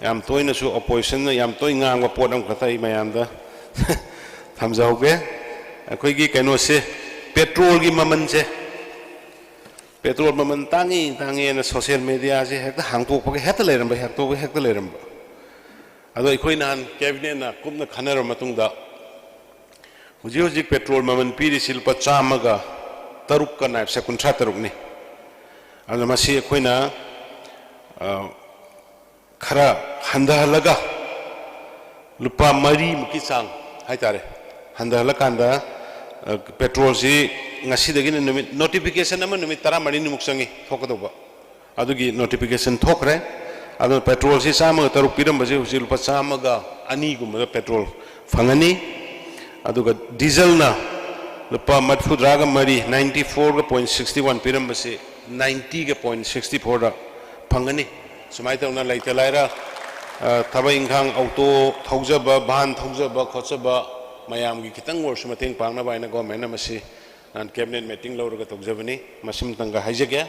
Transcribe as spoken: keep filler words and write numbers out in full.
ꯌꯥꯝ ꯇꯣꯏꯅꯁꯨ ꯑꯣꯄꯣꯖꯤꯁꯟꯅ ꯌꯥꯝ ꯇꯣꯏꯅ ꯉꯥꯡꯕ ꯄꯣꯠ ꯑꯃꯈꯛꯇ ꯑꯩ ꯃꯌꯥꯝꯗ ꯊꯝꯖꯍꯧꯒꯦ꯫ ꯑꯩꯈꯣꯏꯒꯤ ꯀꯩꯅꯣꯁꯦ, ꯄꯦꯇ꯭ꯔꯣꯜꯒꯤ ꯃꯃꯜꯁꯦ, ꯄꯦꯇ꯭ꯔꯣꯜ ꯃꯃꯜ ꯇꯥꯡꯉꯤ ꯇꯥꯡꯉꯦꯅ ꯁꯣꯁꯤꯌꯦꯜ ꯃꯦꯗꯤꯌꯥꯁꯦ ꯍꯦꯛꯇ ꯍꯥꯡꯇꯣꯛꯄꯒ ꯍꯦꯛꯇ ꯂꯩꯔꯝꯕ, ꯍꯥꯡꯇꯣꯛꯄꯒ ꯍꯦꯛꯇ ꯂꯩꯔꯝꯕ꯫ ꯑꯗꯣ ꯑꯩꯈꯣꯏ ꯅꯍꯥꯟ ꯀꯦꯕꯤꯅꯦꯠꯅ ꯀꯨꯞꯅ ꯈꯟꯅꯔꯕ ꯃꯇꯨꯡꯗ, ꯍꯧꯖꯤꯛ ꯍꯧꯖꯤꯛ ꯄꯦꯇ꯭ꯔꯣꯜ ꯃꯃꯜ ꯄꯤꯔꯤꯁꯤ ꯂꯨꯄꯥ ꯆꯥꯝꯃꯒ ꯇꯔꯨꯛꯀ ꯅꯥꯏꯕꯁꯦ ꯀꯨꯟꯊ꯭ꯔꯥ ꯇꯔꯨꯛꯅꯤ꯫ ꯑꯗꯨꯅ ꯃꯁꯤ ꯑꯩꯈꯣꯏꯅ, ꯑ, ꯈꯔ ꯍꯟꯊꯍꯜꯂꯒ ꯂꯨꯄꯥ ꯃꯔꯤꯃꯨꯛꯀꯤ ꯆꯥꯡ ꯍꯥꯏꯇꯥꯔꯦ, ꯍꯟꯊꯍꯜꯂꯀꯥꯟꯗ, ꯑ, ꯄꯦꯇ꯭ꯔꯣꯜꯁꯤ ꯉꯁꯤꯗꯒꯤꯅ ꯅꯨꯃꯤꯠ, ꯅꯣꯇꯤꯐꯤꯀꯦꯁꯟ ꯑꯃ ꯅꯨꯃꯤꯠ ꯇꯔꯥꯃꯔꯤꯅꯤꯃꯨꯛ ꯆꯪꯉꯤ ꯊꯣꯛꯀꯗꯧꯕ꯫ ꯑꯗꯨꯒꯤ ꯅꯣꯇꯤꯐꯤꯀꯦꯁꯟ ꯊꯣꯛꯈ꯭ꯔꯦ꯫ ꯑꯗꯨꯅ ꯄꯦꯇ꯭ꯔꯣꯜꯁꯤ ꯆꯥꯝꯃꯒ ꯇꯔꯨꯛ ꯄꯤꯔꯝꯕꯁꯤ ꯍꯧꯖꯤꯛ ꯂꯨꯄꯥ ꯆꯥꯝꯃꯒ ꯑꯅꯤꯒꯨꯝꯕꯗ ꯄꯦꯇ꯭ꯔꯣꯜ ꯐꯪꯉꯅꯤ꯫ ꯑꯗꯨꯒ ꯗꯤꯖꯜꯅ ꯂꯨꯄꯥ ꯃꯔꯤꯐꯨꯇꯔꯥꯒ ꯃꯔꯤ, ninety fourꯒ point sixty one ꯄꯤꯔꯝꯕꯁꯤ ninety point sixty fourꯗ ꯐꯪꯒꯅꯤ꯫ ꯁꯨꯃꯥꯏꯅ ꯇꯧꯅ ꯂꯩꯇ ꯂꯥꯏꯔ, ꯑ, ꯊꯕꯛ ꯏꯪꯈꯥꯡ, ꯑꯣꯇꯣ ꯊꯧꯖꯕ, ꯚꯥꯟ ꯊꯧꯖꯕ ꯈꯣꯠꯆꯕ ꯃꯌꯥꯝꯒꯤ ꯈꯤꯇꯪ ꯑꯣꯏꯔꯁꯨ ꯃꯇꯦꯡ ꯄꯥꯡꯅꯕ ꯍꯥꯏꯅ ꯒꯣꯔꯃꯦꯟꯅ ꯃꯁꯤ ꯅꯍꯥꯟ ꯀꯦꯕꯤꯅꯦꯠ ꯃꯤꯇꯤꯡ ꯂꯧꯔꯒ ꯇꯧꯖꯕꯅꯤ꯫ ꯃꯁꯤꯃꯇꯪꯒ ꯍꯥꯏꯖꯒꯦ꯫